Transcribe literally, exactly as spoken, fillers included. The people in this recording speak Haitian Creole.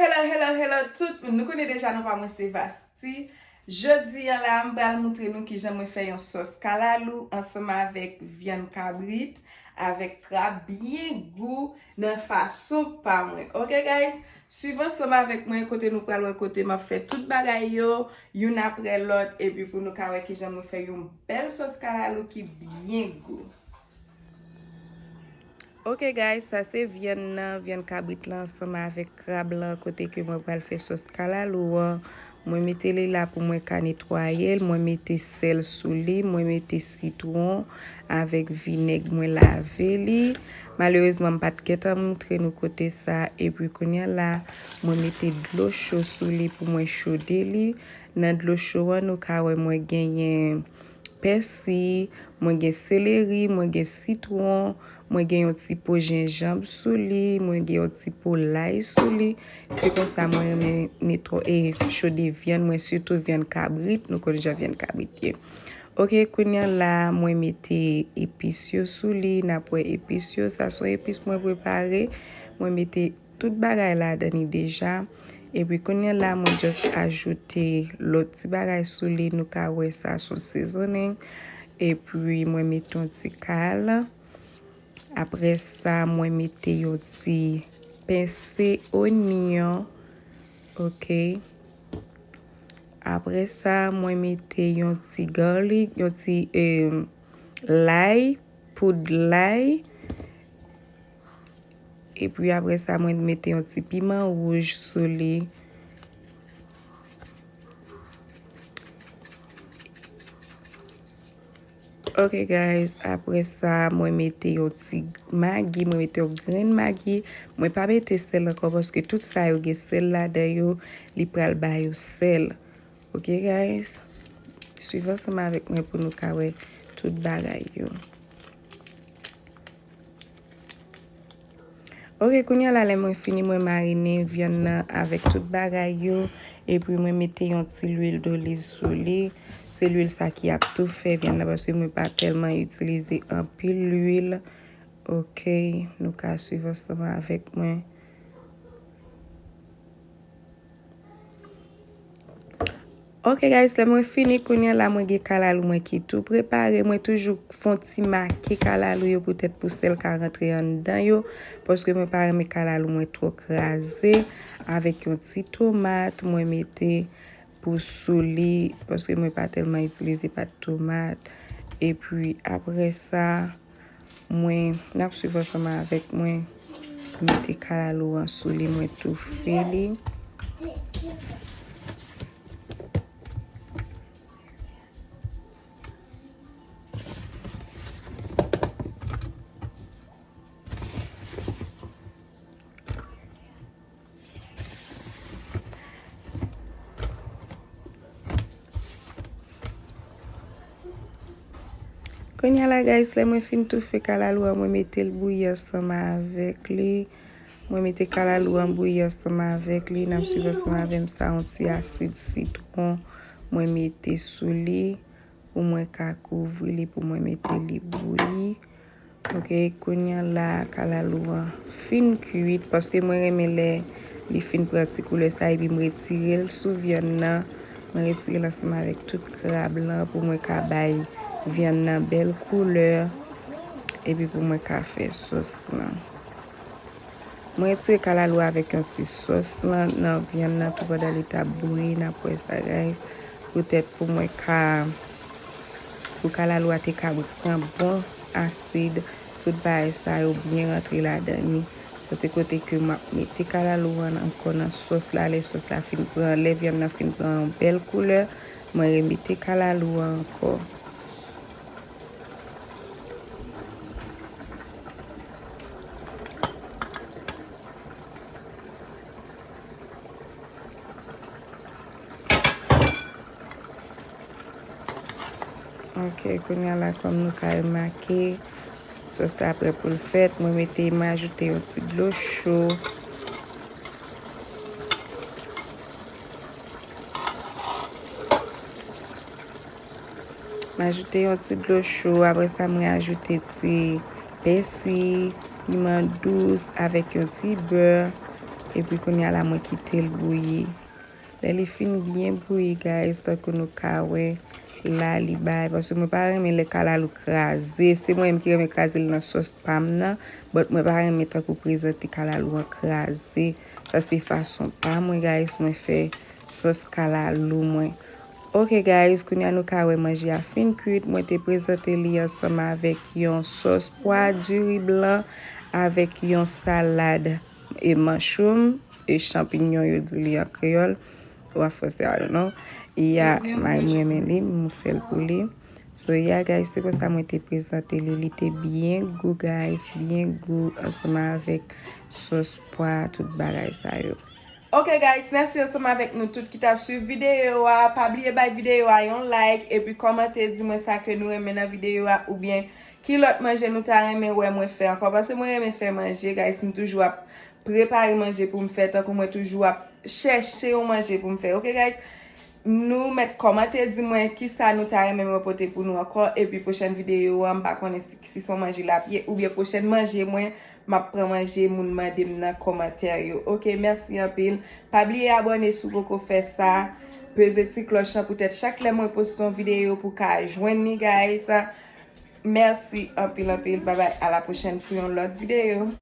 Hello, hello, hello tout moun. Nou konnen deja non pa mwen se Vasti. Jodi a la, m pral moutre nou kijan mwen fè yon sòs kalalou ansanm avèk vyann kabrit, avèk krab byen gou nan fason pa mwen. Ok guys, swiv ansanm avèk mwen kote nou pral wè kote m ap fè tout bagay yo, youn aprè lòt, epi pou nou ka wè kijan mwen fè yon bèl sòs kalalou ki byen gou. Ok guys, sa se vyann nan, vyann kabrit lan ansanm avèk krab lan kote ke mwen pral fè sòs kalalou an. Mwen mete li la pou mwen ka netwaye l, mwen mete sèl sou li, mwen mete sitwon avèk vinèg, mwen lave li. Malerezman, m pa t gentan moutre nou kote sa, epi kounye a la, mwen mete dlo cho sou li pou mwen chode li. Nan dlo cho an, nou ka wè mwen genyen pèsi, mwen gen seleri, mwen gen sitwon, mwen gen yon ti po jenjanm sou li, mwen gen yon ti po lay sou li. Se konsa mwen renmen netwa-, e, chode vyann mwen, sitou vyann kabrit, nou konn jan vyann kabrit ye. Ok, kounye a la, mwen mete epis yo sou li, n ap wè epis yo, sa se yon epis mwen prepare, mwen mete tout bagay ladan li deja. Epi kounye a la, mwen just ajoute lòt ti bagay sou li. Nou ka wè sa se yon sezoning. Epi mwen mete yon ti kal. Apre sa, mwen mete yon ti pense onyon. Ok. Apre sa, mwen mete yon ti garlic, yon ti, eh, lay, poud lay. Epi apre sa, mwen mete yon ti piman wouj sou li. Ok guys, apre sa, mwen mete yon ti magi, mwen mete yon grenn magi. Mwen pa mete sèl ankò paske tout sa yo gen sèl ladan yo, li pral ba yo sèl. Ok guys, swiv ansanm avèk mwen pou nou ka wè tout bagay yo. Ok, kounye a la, lè mwen fini, mwen marine vyann nan avèk tout bagay yo. Epi mwen mete yon ti lwil doliv sou li. Se lwil sa ki ap tou fè vyann nan, paske mwen pa tèlman itilize anpil lwil. Ok, nou ka swiv ansanm avèk mwen. Ok guys, lè mwen fini kounye a la, mwen gen kalalou mwen ki tou prepare. Mwen toujou fè yon ti make kalalou yo poutèt pou sèl ka rantre anndan yo, paske mwen pa renmen kalalou mwen twò kraze. Avèk yon ti tomat, mwen mete pou sou li, paske mwen pa tèlman itilize pat tomat. Epi apre sa, mwen, n ap swiv ansanm avèk mwen. Mete kalalou an sou li, mwen toufe li. Kounye a la, guys, lè mwen fin toufe kalalou an, mwen mete l bouyi ansanm avèk li. Mwen mete kalalou an bouyi ansanm avèk li. N ap swiv ansanm avè m sa, yon ti asid sitwon. Mwen mete sou li. Pou mwen ka kouvri li, pou mwen mete li bouyi. Ok, kounye a la, kalalou an fin kuit, paske mwen renmen lè li fin pran ti koulè sa, epi m retire l sou vyann nan. Mwen retire l ansanm avèk tout krab lan pou mwen ka bay vyann nan bèl koulè, epi pou mwen ka fè sòs lan. Mwen retire kalalou avèk yon ti sòs lan nan vyann nan tou pandan li t ap bouyi, n ap wè sa, guys. Poutèt pou mwen ka, pou kalalou a te ka pran bon asid, tout bagay sa yo byen rantre ladan li. Sa se kote ke m ap mete kalalou an ankò nan sòs la. Lè sòs la fin pran, lè vyann nan fin pran yon bèl koulè, mwen remete kalalou an ankò. Ok, kounye a la, kòm nou ka remake, sòs la prè pou l fèt. Mwen mete, mwen ajoute yon ti dlo cho. M ajoute yon ti dlo cho, apre sa mwen ajoute ti pèsi, piman dous avèk yon ti bè. Epi kounye a la mwen kite l bouyi. Lè li fin byen bouyi, guys, tankou nou ka wè la, li bay, paske mwen pa renmen lè kalalou kraze. Se mwen menm ki renmen kraze l nan sòs pa m nan, but mwen pa renmen tankou prezante kalalou an kraze. Sa se fason pa mwen, guys, mwen fè sòs kalalou mwen. Ok, guys, kounye a nou ka wè manje a fin kwit. Mwen te prezante li ansanm avèk yon sòs pwa, diri blan, avèk yon salad e manchoum e chanpinyon, yo di li an kreyòl ou an franse, I don't know. Ya, mwen renmen li, m fè l pou li. So, ya, guys, se konsa mwen te prezante li. Li te byen gou, guys, byen gou, ansanm avèk sòs pwa, tout bagay sa yo. Ok, guys, mèsi ansanm avèk nou tout ki t ap swiv videyo a. Pa bliye bay videyo a yon like, epi kòmante, di mwen sa ke nou renmen nan videyo a, oubyen ki lòt manje nou ta renmen wè mwen fè ankò, paske mwen renmen fè manje, guys, m toujou ap prepare manje pou m fè, tankou mwen toujou ap chèche yon manje pou m fè. Ok, guys, nou mèt kòmante, di mwen kisa nou ta renmen mwen pote pou nou ankò, epi pwochèn videyo a, m pa konnen si, si se yon manje l ap ye, oubyen pwochèn manje mwen, m ap pran manje moun mande m nan kòmantè yo. Ok, mèsi anpil. Pa bliye abòne si w poko fè sa. Peze ti klòch lan poutèt chak lè mwen poste yon videyo pou w ka jwenn li, guys. Mèsi anpil, anpil. Babay, a la pwochèn pou yon lòt videyo.